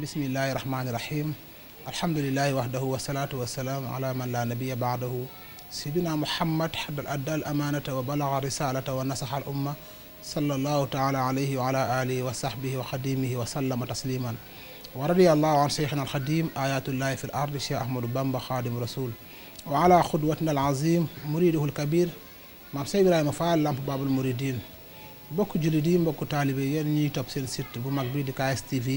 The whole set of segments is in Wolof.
bismillahi rahmaani rahim alhamdulilahi wahdahu wasalaatu wasalaamu ala man la nabiya baadahu sidina muhammad haddal addal amanata wa balaga risalata wa nasaha al umma sallallahu taala alayhi wa ala alihi wa sahbihi wa xadimihi wa sallama tasliman wa radiyallahu an cheikhina alxadim ayatullahi fi l ardi cheikh ahmadou bamba xaadimu rasul wa ala xudwatina al azim muridihu l kabir maam Seex Ibrahima Fall lamp babul muridin mbokk jullit yi mbokk taalibe yéen ñuy topp seen site bu mag bi di KSTV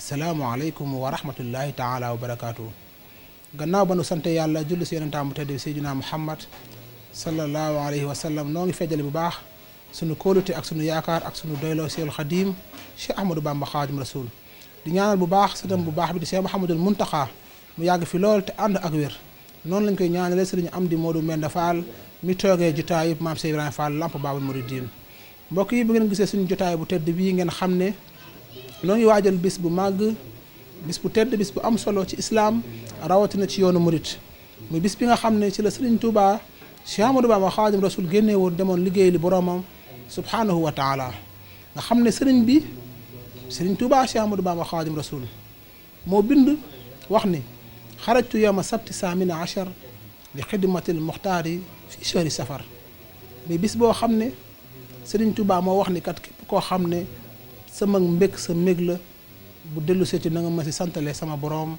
asalaamaaleykum wa rahmatullahi taala wa barakaatu. gannaaw ba nu sant yàlla julli si yonentam bu tedd Seydina Muhammad sallallahu alayhi wa sallam noo ngi fejjale bu baax sunu kóolute ak sunu yaakaar ak sunu doyloo Seexul Xadiim Cheikh Ahmadou Bamba Xaadimu Rasuul di ñaanal bu baax sëtam bu baax bi di Cheikh Mouhamadul Muntaxa mu yàgg fi lool te ànd ak wér noonu lañ koy ñaanalee sëriñ Amdi Moodu Mbenda Fall mi toogee jotaay maam Seex Ibrahima Fall lamp baabul muridiin mbokk yi bu ngeen gisee suñu jotaay bu tedd bii ngeen xam ne noo ngi waajal bis bu màgg bis bu tedd bis bu am solo ci islaam rawatina ci yoonu murit muy bis bi nga xam ne ci la Sëriñ Tuubaa Cheikh Ahmadou Bamba Xaadimu Rasuul génnee woon demoon liggéey li boroomam subhaanahu wa taala nga xam ne Sëriñ Tuubaa Cheikh Ahmadou Bamba Xaadimu Rasuul moo bind wax ni xarajtu yawma sabti saamina achar li xidmatil muxtaari fi shahri safar muy bis boo xam ne Sëriñ Tuubaa moo wax ni kat képp koo xam ne sama mbég sa mbég la bu dellu seeti na nga ma si santale sama boroom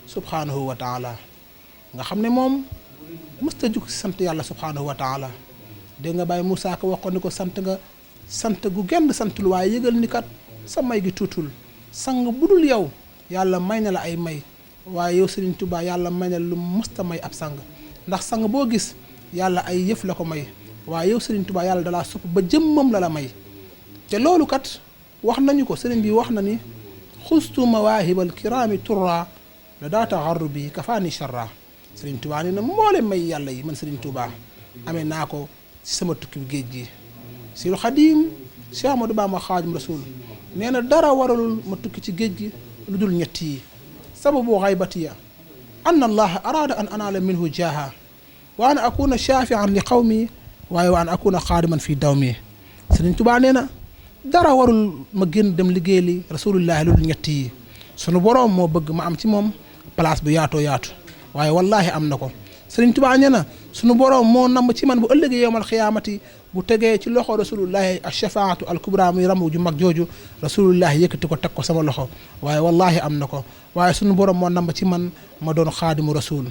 subhaanahu wa taala nga xam ne moom mësta jug si sant yàlla subhaanahu wa taala dégg nga bàyyi Moussa Ka wax ko ni ko sant nga sant gu genn santul waaye yëgal ni kat sa may gi tuutul sang bu dul yow yàlla may na la ay may waaye yow Sëriñ Tuubaa yàlla may na lu mësta may ab sang ndax sang boo gis yàlla ay yëf la ko may waaye yow Sëriñ Tuubaa yàlla dalaa sopp ba jëmmam la la may te loolu kat wax nañu ko sëriñ bi wax na ni xustu mawaahibal kiraami turra la daa taxarrubi kafaani charra Sëriñ Tuubaa nee na mboole may yàlla yi man Sëriñ Tuubaa amee naa ko ci sama tukki géej gi Seexul Xadiim Cheikh Ahmadou Bamba Xaadimu Rasuul nee na dara waralul ma tukki ci géej gi lu dul ñett yi sababu xaybatiya anna allaha araada an anaala minhu jaaha wa an akuna shaafian li qawmi waaye wa an akuna xaadiman fii dawmi Sëriñ Tuubaa nee na dara warul ma génn dem liggéey li rasulullahi lu dul ñett yi sunu boroom moo bëgg ma am ci moom place bu yaatoo yaatu waaye wallahi am na ko Sëriñ Tuubaa nee na sunu boroom moo namm ci man bu ëllëgee yowmal xiyaamati bu tegee ci loxo rasulullahi ashafaatu alkubra muy rambu ju mag jooju rasulullahi yëkkati ko teg ko sama loxo waaye wallahi am na ko waaye sunu boroom moo namm ci man ma doon xaadimu rasul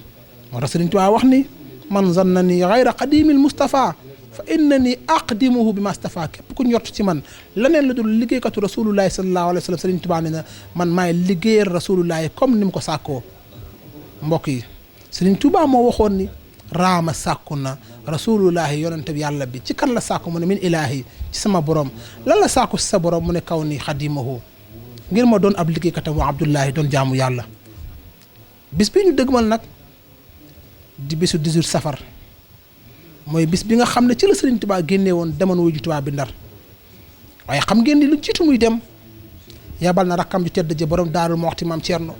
moo tax Sëriñ Tuubaa wax ni man zanna ni gayra qadimil Mustafa fa innani aqdimuhu bi mastafa képp ku ñott ci man leneen la dul liggéeykatu rasulullahi sallallahu alayhi wa sallam Sëriñ Tuubaa ne na man maay liggéeyal rasulullahi comme ni mu ko sàkkoo mbokk yi Sëriñ Tuubaa moo waxoon ni raama sàkku na rasulullahi yonente bi yàlla bi ci kan la sàkku mu ne min ilaahi ci sama borom lan la sàkku si sa borom mu ne kaw ni xadimahu ngir ma doon ab liggéeykatam wa abdullahi doon jaamu yàlla bis bi ñu dëgmal nag di bisu 18 safar mooy bis bi nga xam ne ci la Sëriñ Tuubaa génnee woon demoon wuy ju Tuubaa bi Ndar waaye xam ngeen ni lu jiitu muy dem yabal na rakkam ju tedd ji borom Daarul Muxti maam Cerno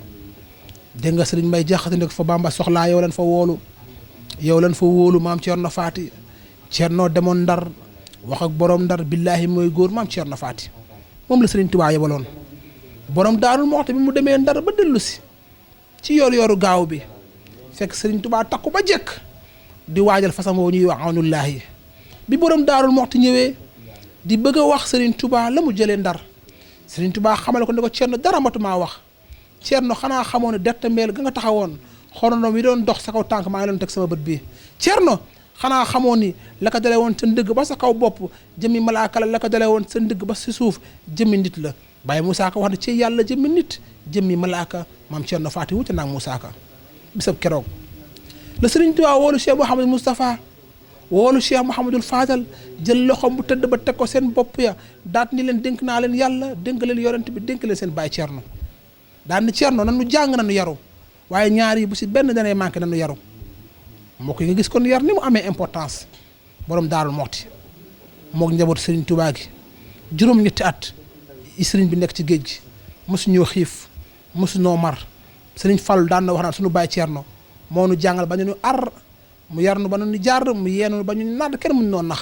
dégg nga Sëriñ Mbay Jaxate ne ko fa Bamba soxlaa yow leen fa wóolu maam Cerno Faati Cerno demoon Ndar wax ak borom Ndar billaahi mooy góor maam Cerno Faati moom la Sëriñ Tuubaa yebaloon borom Daarul Muxti bi mu demee Ndar ba dellu si ci yoru gaaw bi fekk Sëriñ Tuubaa takku ba jekk di waajal fasam woo ñuy wax awnullaahi bi borom Daarul Muxti ñëwee di bëgg a wax Sëriñ Tuubaa la mu jëlee Ndar Sëriñ Tuubaa xamal ko ne ko Cerno dara matumaa wax Cerno xanaa xamoon ne derte mbeel ga nga taxawoon xoronom yi doon dox sa kaw tànk maa ngi doon teg sama bët bii Cerno xanaa xamoon ni la ko dalee woon sa ndëgg ba sa kaw bopp jëmmi malaaka la ko dalee woon sa ndëgg ba si suuf jëmmi nit la Baye Moussa Ka wax ne ci yàlla jëmmi nit jëmmi malaaka maam Cerno Faati wute naag Moussa Ka bisab keroog la Sëriñ Tuubaa woolu Cheikh Mouhamadou Moustapha woolu Cheikh Mouhamadul Fadal jël loxoom bu tëdd ba teg ko seen bopp ya daat ni leen dénk naa leen yàlla dénk leen yorent bi dénk leen seen baay Cerno daan ni Cerno nanu jàng nanu yaru waaye ñaar yi bu si benn danay manqué nanu yaru moo ko nga gis kon yar ni mu amee importance borom Daarul Moxti mook njaboot Sëriñ Tuubaa gi juróom-ñetti at yi sëriñ bi nekk ci géej gi mosu ñoo xiif mosu noo mar Sëriñ Fallu daan na wax naan suñu baay Cerno moo nu jàngal ba ñu ar mu yar nu ba nu jaar mu yeenu ba ñu naan kenn mun noo nax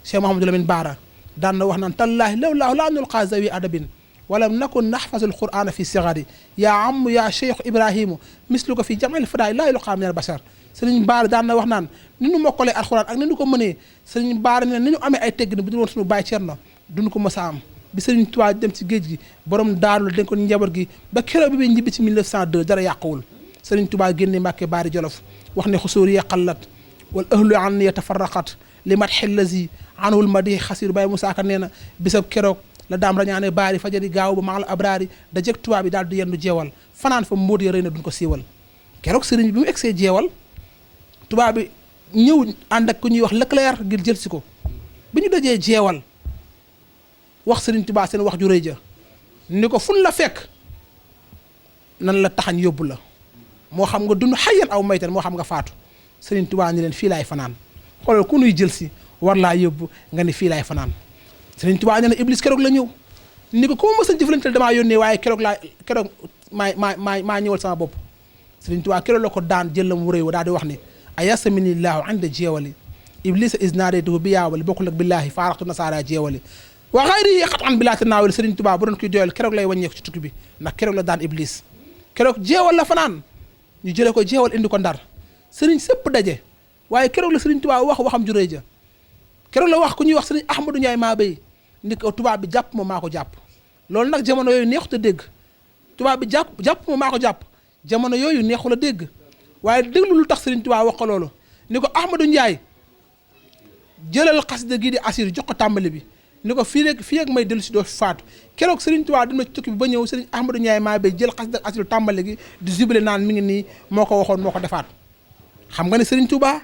Cheikh Mouhamadou Lamine Baara daan na wax naan tallaahi lawlaahu laa nulqaa zawi adabin walam nakun naxfasul qur'ana fi sigari yaa am yaa cheikh ibrahimu mislu ko fi jamil fadaay laa yulqaa min al bashar Sëriñ Baara daan na wax naan ni ñu mokkalee alxuraan ak ni ñu ko mënee Sëriñ Baara ne ni ñu amee ay teggin bu dul woon suñu baay Cerno duñu ko mës a am bi Sëriñ Tuubaa dem ci géej gi borom daaru la dénkoon njaboot gi ba keroog bi muy ñibbi ci 1902 dara yàquwul Sëriñ Tuubaa génne Mbàkke Baari Jolof wax ne xusuuri qallat wal ahlu an yatafarraqat li mat xellazi anhul madi xasiru Baye Moussa Ka nee na bisab keroog la daam rañaane baari fajari gaaw ba maal abraari da jeg tubaab bi daal di yendu jeewal fanaan fa mbóot ya rëy na duñ ko siiwal keroog sëriñ bi mu egsee jeewal tubaab bi ñëw ànd ak ku ñuy wax Leclerc ngir jël si ko bi ñu dajee jeewal wax Sëriñ Tuubaa seen wax ju rëy ja ni ko fun la fekk nan la taxañ yóbbu la moo xam nga dund xayyan aw maytan moo xam nga faatu Sëriñ Tuubaa ni leen fii laay fanaan xoolal ku nuy jël si war laa yóbbu nga ni fii laay fanaan Sëriñ Tuubaa nee na Iblis keroog la ñëw ni ko ku ma mës a jëflanteel damaa yónnee waaye keroog maa ñëwal sama bopp Sëriñ Tuubaa keroog la ko daan jël la mu rëy wa daal di wax ni ayasaminillahu anda jeewali Iblis isnaadaytuhu bi yaawali bokkul ak billaahi faaraxtu nasaara jeewali waa xayri yi xat an bi laa tanaawali Sëriñ Tuubaa bu doon koy doyal keroog lay wàññeeku ci tukki bi ndax keroog la daan Iblis keroog jeewal la fanaan ñu jëlee ko jeewal indi ko ndar sëriñ sëpp daje waaye keroog la Sëriñ Tuubaa wax waxam ju rëy ja keroog la wax ku ñuy wax Sëriñ Ahmadou Ndiaye maa bay ni ko tubaab bi jàpp ma maa ko jàpp loolu nag jamono yooyu neexut a dégg tubaab bi jàpp ma maa ko jàpp jamono yooyu neexul a dégg waaye déglu lu tax Sëriñ Tuubaa wax ko loolu ni ko Ahmadou Ndiaye jëlal xasida gii di assir jox ko tàmbali bi ni ko fii ak may dellu si doo faatu keroog Sëriñ Tuubaa dina ci tukki bi ba ñëw Sëriñ Ahmadou Ndiaye maa bay jël xasida assir tàmbali gi di jubile naan mi ngi nii moo ko waxoon moo ko defaat xam nga ne Sëriñ Tuubaa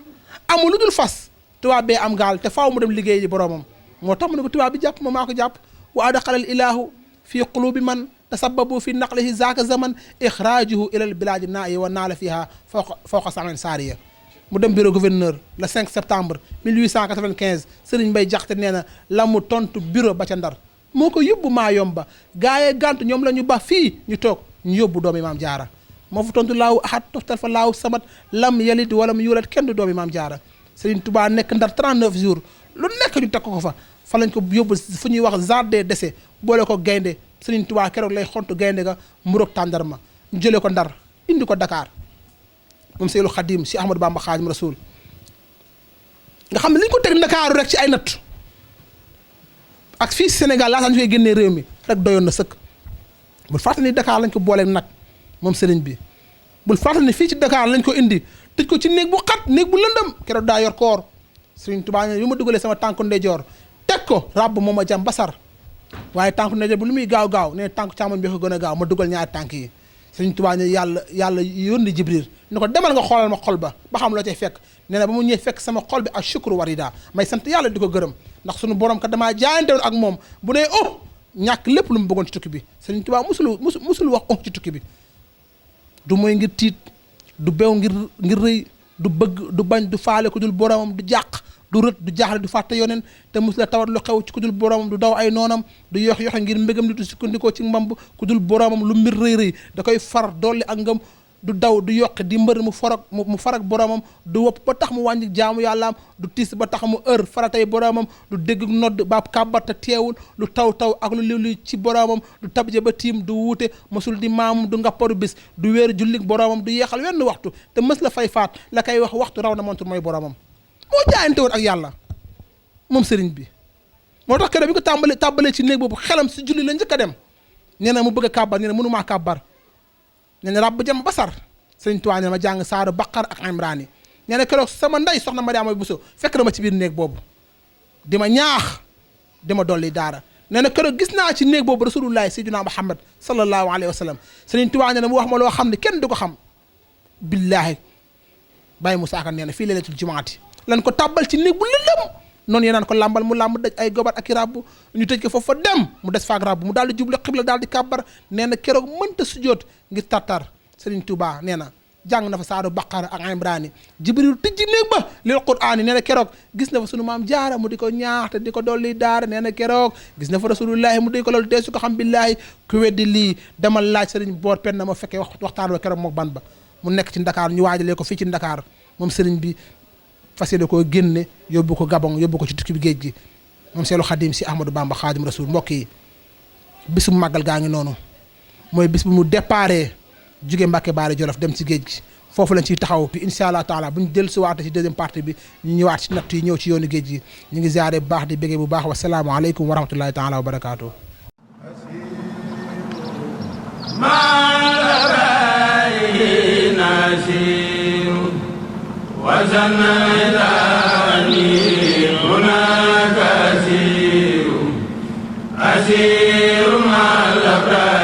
amul lu dul fas tubaab bee am gaal te faaw mu dem liggéey ji boroomam moo tax mu ne ko tubaab bi jàpp ma maa ko jàpp wa adxalal ilaahu fii qulubi man tasabbabu fi naqlihi zaaka zaman ixraajuhu ilal bilaadi naayi wa naala fiha fawqa saman saariya mu dem bureau gouverneur le 5 septembre 1895 Sëriñ Mbay Jaxate nee na la mu tontu bureau ba ca Ndar moo ko yóbbu maa yomba gaayee gànt ñoom la ñu ba fii ñu toog ñu yóbbu doomi maam jaara moo fa tontu laawu ahad toftal fa laawu samat lam yalid wala mu yulat kenn du doomi maam jaara Sëriñ Tuubaa nekk Ndar 39 jours lu nekk ñu teg ko fa lañ ko yóbbu fu ñuy wax jardin d'essai boole ko gaynde Sëriñ Tuubaa keroog lay xontu gaynde ga muroog tàndarma ñu jëlee ko Ndar indi ko Dakar moom Seydul Xadim si Ahmadou Bamba Xaadim Rasul nga xam ne li ñu ko teg Ndakaaru rek ci ay natt ak fii Sénégal laataa ñu koy génnee réew mi rek doyoon na sëkk bul fàttali ni Dakar lañ ko booleeg nag moom sëriñ bi bul fàttali ni fii ci Dakar lañ ko indi tëj ko ci néeg bu xat néeg bu lëndëm keroog daa yor koor Sëriñ Tuubaa ne yu ma dugalee sama tànku ndeyjoor teg ko ràbb moom a jam basar waaye tànku ndeyjoor bi lu muy gaaw gaaw ne tànku càmmoñ bi ko gën a gaaw ma dugal ñaari tànk yi Sëriñ Tuubaa ne yàlla yónni Jibril ni ko demal nga xoolal ma xol ba xam loo cay fekk nee na ba mu ñëwee fekk sama xol bi ak shukru warida may sant yàlla di ko gërëm ndax sunu borom kat damaa jaayante woon ak moom bu dee ñàkk lépp lu mu bëggoon ci tukki bi Sëriñ Tuubaa musul wax ci tukki bi du mooy ngir tiit du bew ngir rëy du bëgg du bañ du faale ku dul boromam du jàq du rët du jaaxle du fàtte yoneen te mus la tawat lu xew ci ku dul boromam du daw ay noonam du yoxe ngir mbégam ni du sukkandikoo ci mbamb ku dul boromam lu mbir rëy da koy far dolli ak ngëm du daw du yokk di mbër mu farag boromam du wopp ba tax mu wàññi jaamu yàllaam du tiis ba tax mu faratay boromam du dégg nodd baab kàbbar te teewul lu taw ak lu liw ci boromam du tabje ba tiim du wuute mosul di maamum du ngapparu bis du wéeru jullik boromam du yeexal wenn waxtu te mës la fay faat la koy wax waxtu raw na montur mooy boromam moo jaayante woon ak yàlla moom sëriñ bi moo tax keroog bi ko tàmbalee ci néeg boobu xelam si julli la njëkk a dem nee na mu bëgg a kàbbar nee na mënumaa kàbbar nee na ràbb jam basar Sëriñ Tuubaa ne ma jàng saaru Baqara ak Imraan yi nee na keroog sama ndey soxna Mariama Bousso fekk na ma ci biir néeg boobu di ma ñaax di ma dolli daara nee na keroog gis naa ci néeg boobu rasulullahi sayyidina Muhammad sallallahu alayhi wa sallam Sëriñ Tuubaa ne mu wax ma loo xam ne kenn du ko xam billaahi Baye Moussa Ka nee na fii laylatul jumaati lan ko tàbbal ci néeg bu lëndëm noonu yéen naan ko làmbal mu làmb daj ay gobar ak i ràbb ñu tëj ko foofu fa dem mu des faak ràbb mu daal di jublu xibla daal di kàbbar nee na keroog mënta sujjóot ngir tartar Serigne Touba nee na jàng na fa saaru Baqara ak Imraani Jibril tijji néeg ba lil Qur'aan nee na keroog gis na fa sunu maam Jaara mu di ko ñaax te di ko dolli daara nee na keroog gis na fa rasulullahi mu di ko loolu deesu ko xam billaahi ku weddi lii demal laaj Serigne Boor Pen na ma fekkee waxtaan wa keroog mook ban ba mu nekk ci Ndakaar ñu waajalee ko fii ci Ndakaar moom Serigne bi fas yéene koo génne yóbbu ko Gabon yóbbu ko ci tukki bi géej gi moom Seelu Xadim si Ahmadou Bamba Xaadim Rasul mbokk yi bisu màggal gaa ngi noonu mooy bis bu mu déparé jóge Mbàkke Baari Jolof dem ci géej gi foofu lañ ciy taxaw bi incha allah taala bu ñu dellu si waate ci deuxième partie bi ñu ñëwaat ci natt yi ñëw ci yoonu géej gi ñu ngi ziare bu baax di béggee bu baax wasalaamu aleykum wa rahmatullahi taala wa barakaatu أسير مع الأبرار